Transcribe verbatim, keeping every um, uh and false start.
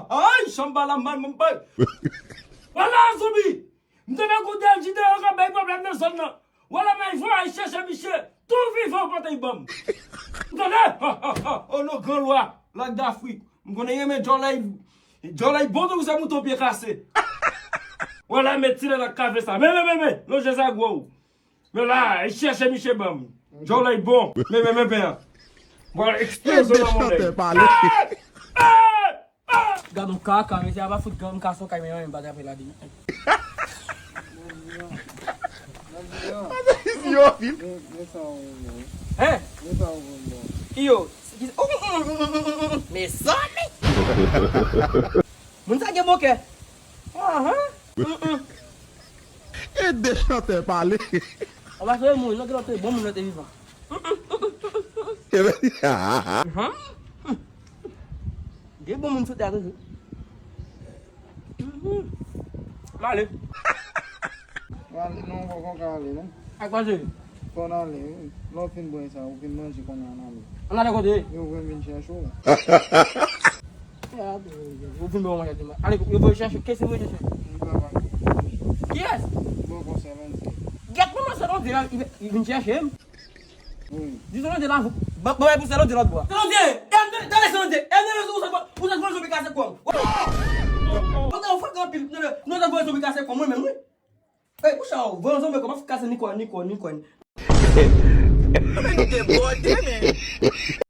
Ay, chanba la mal, mon boy. Wala, zonbi. M tande kou D L G deyò k ap bay pwoblèm nan zòn nan. Wala, men fò al chèche misye. Tou vivan ou pa t ay ban m. M tande? O non, gran lwa, Lak Dafrik. M konnen renmen djòlèy, djòlèy bon tou se mouton pye kase. Wala, men ti lè nan kafe sa. Men, men, men, men, lonje sa gwo. Men la, al chèche misye ban m. Djòlèy bon. Men, men, men, men. Wala, eksploze nan monnè. Gad yon kaka, mesye a pa fout granm ka son kay, men yon bagay apre la di. Yo, vin. Men sa ou vin bon. Hein? Men sa ou vin bon. Ki yo? Mezanmi! Moun sa gen bon kè. Ahan. E de chantè pale. An pa sove moun, non, ki lòt te bon moun nan te vivan. Gen bon moun sou tè a toujou. M ale. Prale non, ou poko ka ale non. Ak pase. Fò n ale wi. Lè w fin bwè sa, ou fin manje kounye a n ale. An ale kote? Yo vin vin chèche w. Ou fin bwè manje demen. Ale, yo voye chèche, kese voye chèche. M pa pa. Kiyès? Bon konsèy lan di. Gèt manman se non di la, li vin chèche m. Di Solande la, ban bay pou Solande lòt bò. Solande, tande Solande, tande ou sa ou sa voye zonbi kase kò m. Ou ta ou fèk anpil, nou ta voye zonbi kase kò mwen menm wi. Ey, ou sa ou voye zonbi kò m ap kase ni kò ni kò ni kò. Mwen nou debòde men.